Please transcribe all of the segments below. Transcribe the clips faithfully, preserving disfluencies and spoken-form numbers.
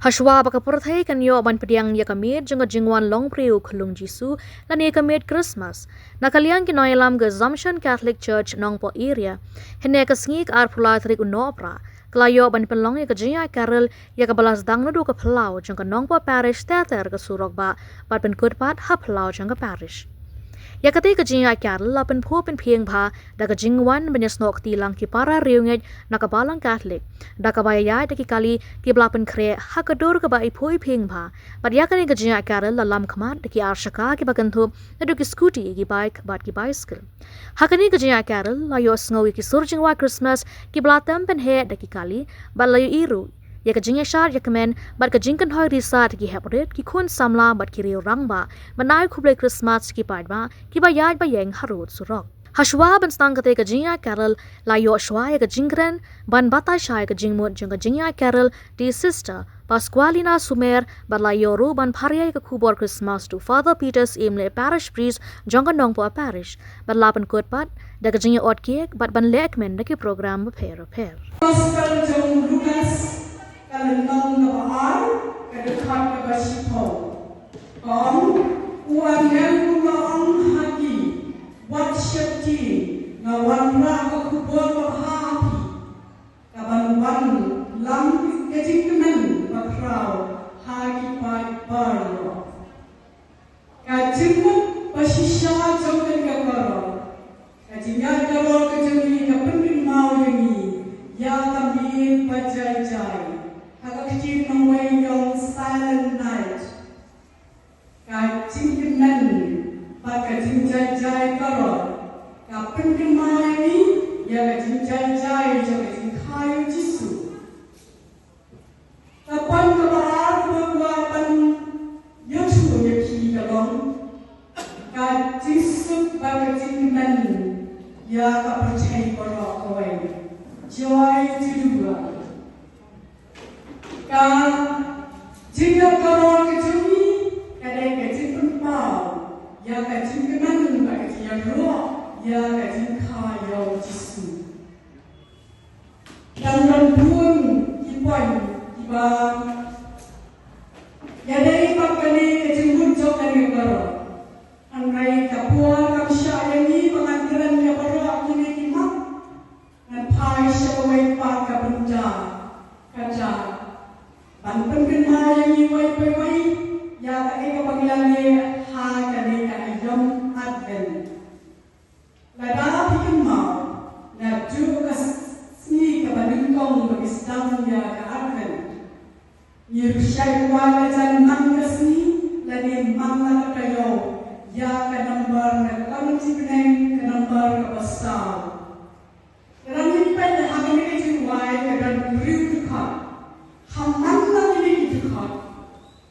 Hashwa ba ka pyrthei kan ïoh ban pdiang ïa ka miet jong ka jingwan long briew u khyllung Jisu lane ka miet Christmas, na ka liang ki nongïalam ka Assumption Catholic Church Nongpoh Area, hynne ka sngi ka arphew lai tarik u Nohprah, ka la ïoh ban pynlong ïa ka jingïaid carol ïa kaba la sdang naduh ka phyllaw jong ka Nongpoh Parish ter ter ka surok bah, bad pynkut pat ha phyllaw jong ka parish. Ïa katei ka jingïaid carol la pynphuh pynphieng bha da ka jingwan ban ïasnoh kti lang ki para riewngeit na ka balang Catholic, da kaba ïaid da ki kali kiba la pynkhreh ha ka dur kaba iphuh iphieng bha. Bad ïa kane ka jingïaid carol la lam khmat da ki ar shaka kiba kynthup, naduh ki scooty, ki bike bad ki bicycle. Ha kane ka jingïaid carol la ïohsngew ïa ki sur jingwai Christmas kiba la tem pynheh da ki kali, bad la ïohi ruh ïa ka jingïashad ïakmen bad ka jingkynhoi risa da ki heprit, ki khun samla bad ki riew rangbah, ban ai khublei Christmas ki paidbah kiba ïaid ba ïeng harud surok. Hashwa ban sdang katei ka jingïaid carol, la ïoh shwa ïa ka jingkren ban batai shai ka jingmut jong ka jingïaid carol da i Sister Pasqualina Sumer, bad la ïoh ruh ban pharia ïa ka khubor Christmas da u Father Peter Syiemlieh, Parish Priest jong ka Nongpoh Parish, bad la pynkut pat da ka jingïaot cake bad ban leh kmen da ki program bapher bapher. Gospel jong u Lukas, ka lynnong kaba ar, ka dkhot kaba shiphew. Ka ong, u angel u la ong ha ki, wat sheptieng, nga wanrah ka khubor babha ha phi, kaban wanlam ka jingkmen bakhraw ha ki paid baroh. Ka jingmut bashisha jong kane ka karor, ka jingïaid karor ka jong ngi ka pynkynmaw ïa ngi ïa ka miet ba jai jai. Ha ka ktien nongwei ka ong Silent Night. Ka jingkmen bad ka jingjai jai karor ka pynkynmaw ïa ngi ïa ka jingjai jai jong ka jingkha ïa u Jisu. Ka pang kaba ar kaba kwah ban ïathuh ïa phi ka long, ka jingsuk bad ka jingkmen ïa ka pyrthei baroh kawei. Joy to the world. Ka jingïakaror ka jong ngi ka dei ka jingpynpaw ïa ka jingkmen bad ka jingïaroh ïa ka jingkha ïa u Jisu. Dang don bun ki point kiba ïadei bad kane ka jingmut jong kane ka karor. Hynrei ka por kam shah ïa ngi ba ngan kren ïa baroh kine ki mat. Ngan phai sha kawei pat ka bynta, kata ban pynkynmaw ïa ngi wei pa wei ïa kaei kaba ngi la leh ha kane ka aïom Advent. Lada phi kynmaw, naduh ka sngi kaba nyngkong ba ngi sdang ïa ka Advent, ngi rshai kwai la jan man ka sngi lane man la ka taïew ïa ka nambar na ka Koit Jingpyneng, ka nambar kaba saw. Lada ngin peit ha kane ka jingwai ka don hynriew dkhot. Ha man la kine ki dkhot,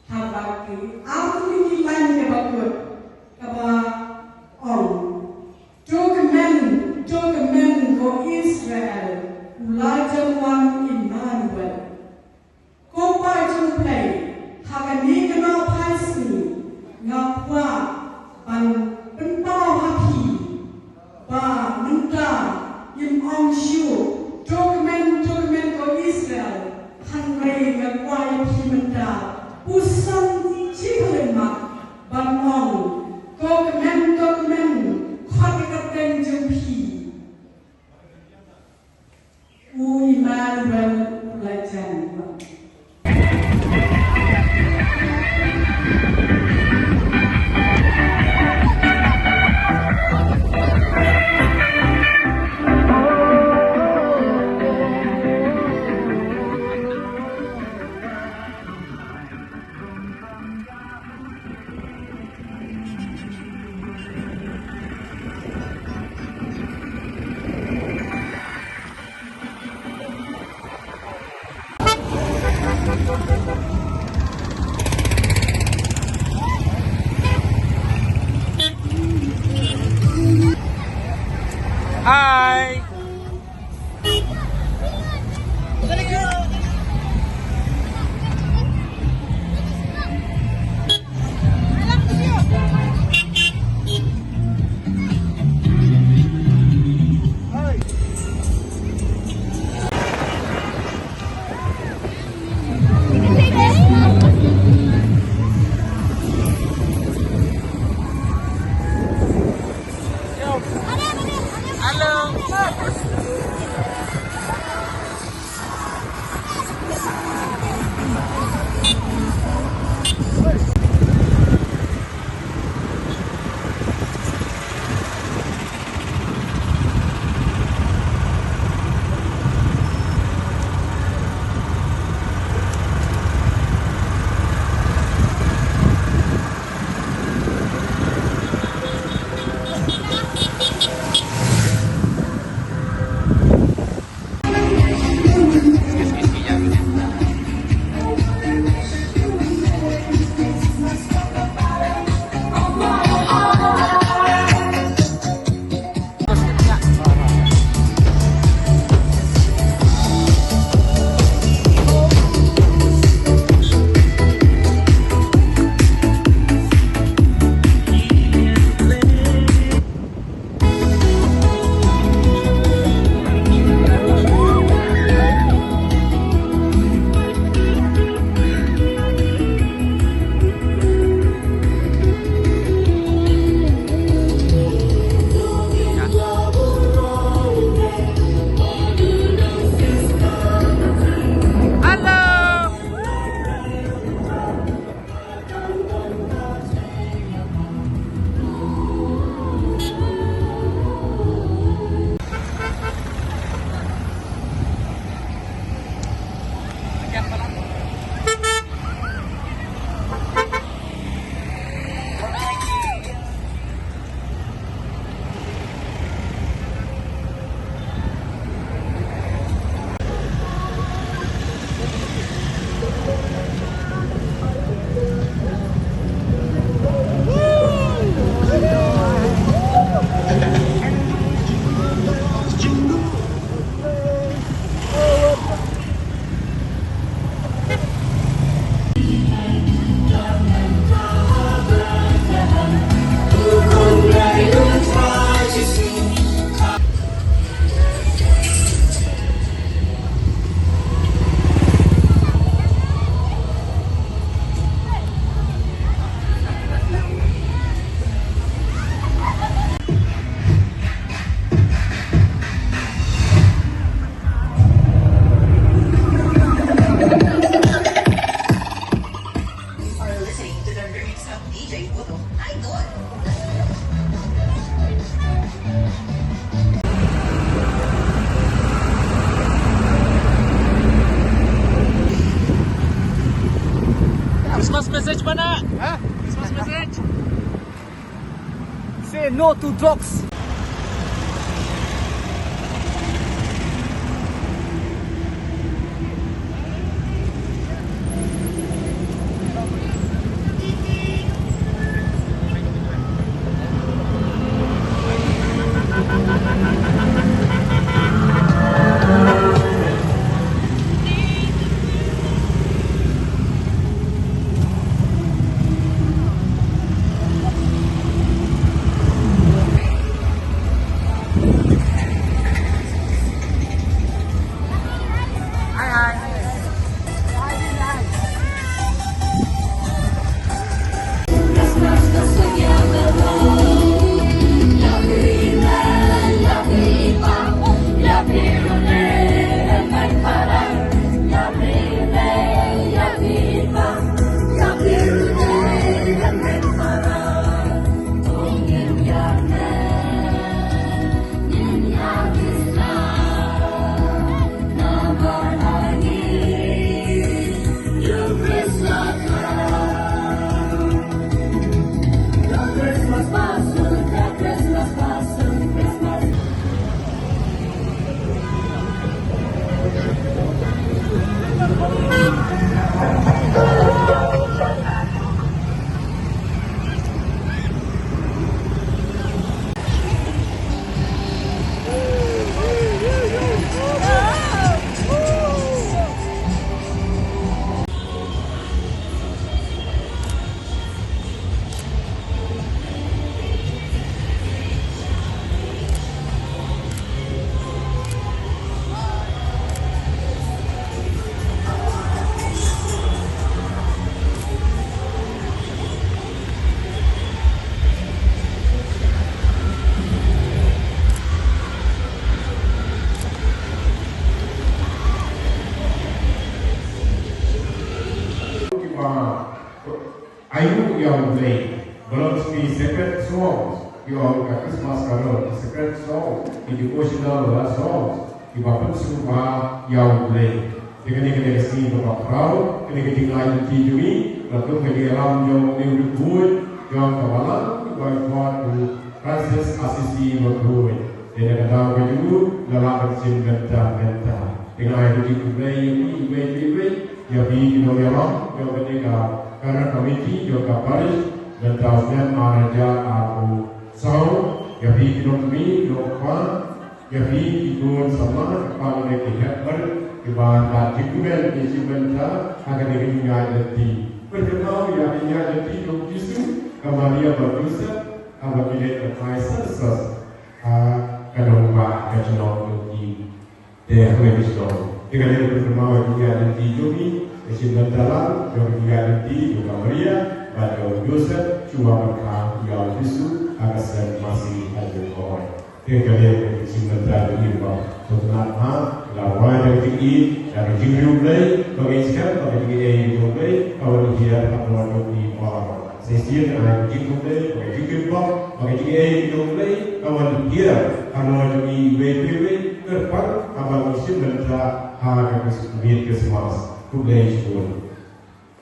ha ba ki ar tylli ki lain kaba kut kaba ong, To kmen, to kmen ko Israel, u la jan wan Immanuel. Ko Paidbah jong U Blei, ha kane ka nohphai sngi nga kwah ban pynpaw ha phi ba mynta ngim ong shuh, To kmen, to kmen ko Israel, hynrei nga kwah ïa phi mynta, puson shi khyllipmat ban ong, To kmen, to kmen, khot ïa ka kyrteng jong phi. U Immanuel u la jan. Hi. Christmas message mana? Ha? Christmas message. Say no to drugs. Kiba ayu ïa U Blei, ba long ki sacred songs, ki ong ka Christmas carol, ki sacred songs, ki devotional love songs, kiba pynsngewbha ïa U Blei. Te kane ka dei ka sngi kaba khraw, kane ka jingleit lynti jong ngi, la dei ka jingïalam jong u riewkhuid jong ka balang, uba khot u Francis Assisi Bakhuid. Te na ka daw ka jong u, la lah ban shim bynta bynta. Te nga ai ka jingkhublei ïa phi iwei pa iwei, ïa phi ki nongïalam jong kane ka Carer Committee jong ka Parish, mynta u snem ar hajar arphew saw, ïa phi ki nongkmie, nongkpa, ïa phi ki khun samla, ki kpa, ki hep barit, kiba la jingkmen, ki shim bynta ha kane ka jingïaid lynti. Pyrkhat ïa ka jingïaid lynti jong u Jisu, ka Maria bad u Joseph, haba ki leit ban ai census ha ka nongbah ka shnong jong ki. Te hynrei ki shnong, te ka dei ka pynpaw ïa ka jingïaid lynti jong ngi, ka shin bynta lang jong ka jingïaid lynti jong ka Maria bad jong u Joseph shuwa ban kha ïa u Jisu ha ka seng masi ha Bethlehem. Te ka dei ka shin bynta jong ngi ba to tnat ha la wai da ka jingïeit, da ka jingriewblei, ba ngin skhem ba ka jingïeit jong U Blei ka wan hiar ha ka bor jong ngi baroh. Shisien ai ka jingkhublei, ka jingkyrpad, ka jingaiei jong U Blei, ka wan hiar ha ka bor jong ngi iwei pa iwei, kyrpad haba ngi shim bynta ha ka miet Christmas. Khublei shibun.